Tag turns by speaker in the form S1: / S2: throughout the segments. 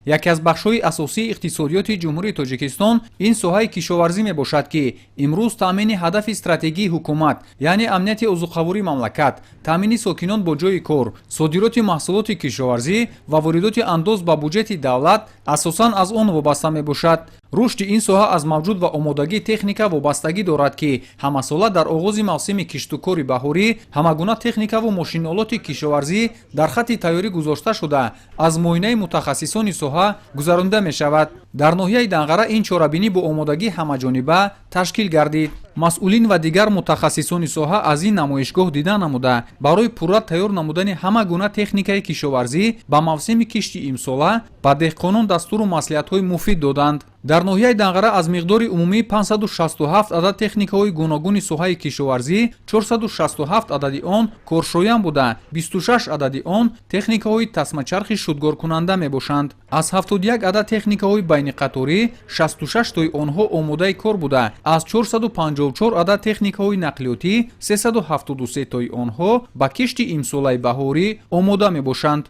S1: Яке аз бахшҳои асосии иқтисодиёти Ҷумҳурии Тоҷикистон ин соҳаи кишоварзӣ мебошад, ки имрӯз таъмини ҳадафи стратегии ҳукумат, яъне амнияти озуқавории мамлакат, таъмини сокинон бо ҷойи кор, содироти маҳсулоти кишоварзӣ ва воридоти андоз ба буҷети давлат асосан аз он вобаста мебошад. Рушди ин соҳа аз мавҷуд ва омодагии техника вобастагӣ дорад, ки ҳамасола дар оғози мавсими киштукори баҳорӣ ҳамагуна техникаву мошинолоти кишоварзӣ дар хатти тайёрӣ гузошта шуда, аз муоинаи мутахассисони соҳа гузаронида мешавад. Дар ноҳияи Данғара ин чорабинӣ бо омодагии ҳамаҷониба ташкил гардид. Масъулин ва дигар мутахассисони соҳа аз ин намоишгоҳ дида намуда, барои пурра тайёр намудани ҳама гуна техникаи кишоварзӣ ба мавсими кишти имсола ба деҳқонон дастуру маслиҳатҳои муфид доданд. Дар ноҳияи Данғара аз миқдори умумии 567 адад техникаҳои гуногуни соҳаи кишоварзӣ 467 адади он коршоям буда, 26 адади он техникаҳои тасмачархи шудгоркунанда мебошанд. Аз 71 адад техникаҳои байниқаторӣ 66 тои онҳо омодаи кор буда, аз 454 адад техникаҳои нақлиётӣ 373 тои онҳо ба кишти имсолаи баҳорӣ омода мебошанд.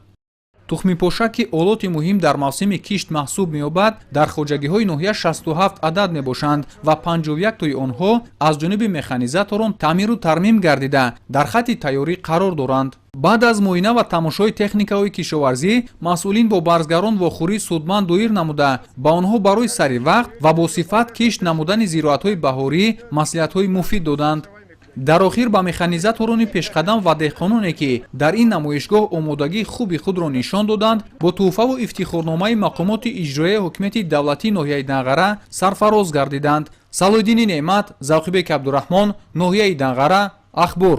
S1: Тухмипоша, ки олоти муҳим дар мавсими кишт маҳсуб меёбад, дар хоҷагиҳои ноҳия 67 адад мебошанд ва 51 тои онҳо аз ҷониби механизаторон таъмиру тармим гардида, дар хатти тайёрӣ қарор доранд. Баъд аз муоина ва тамошои техникаҳои кишоварзӣ масъулин бо барзгарон вохӯрии судманд доир намуда, ба онҳо барои сари вақт ва бо сифат кишт намудани зироатҳои баҳорӣ маслиҳатҳои муфид доданд. Дар охир ба механизаторони пешқадам ва деҳқононе, ки дар ин намоишгоҳ омодагии хуби худро нишон доданд, бо тӯҳфаву ифтихорномаи мақомоти иҷроияи ҳокимияти давлатии ноҳияи Данғара сарфароз гардиданд. Салоҳиддини Неъмат, Завқибек Абдураҳмон, ноҳияи Данғара, Ахбор.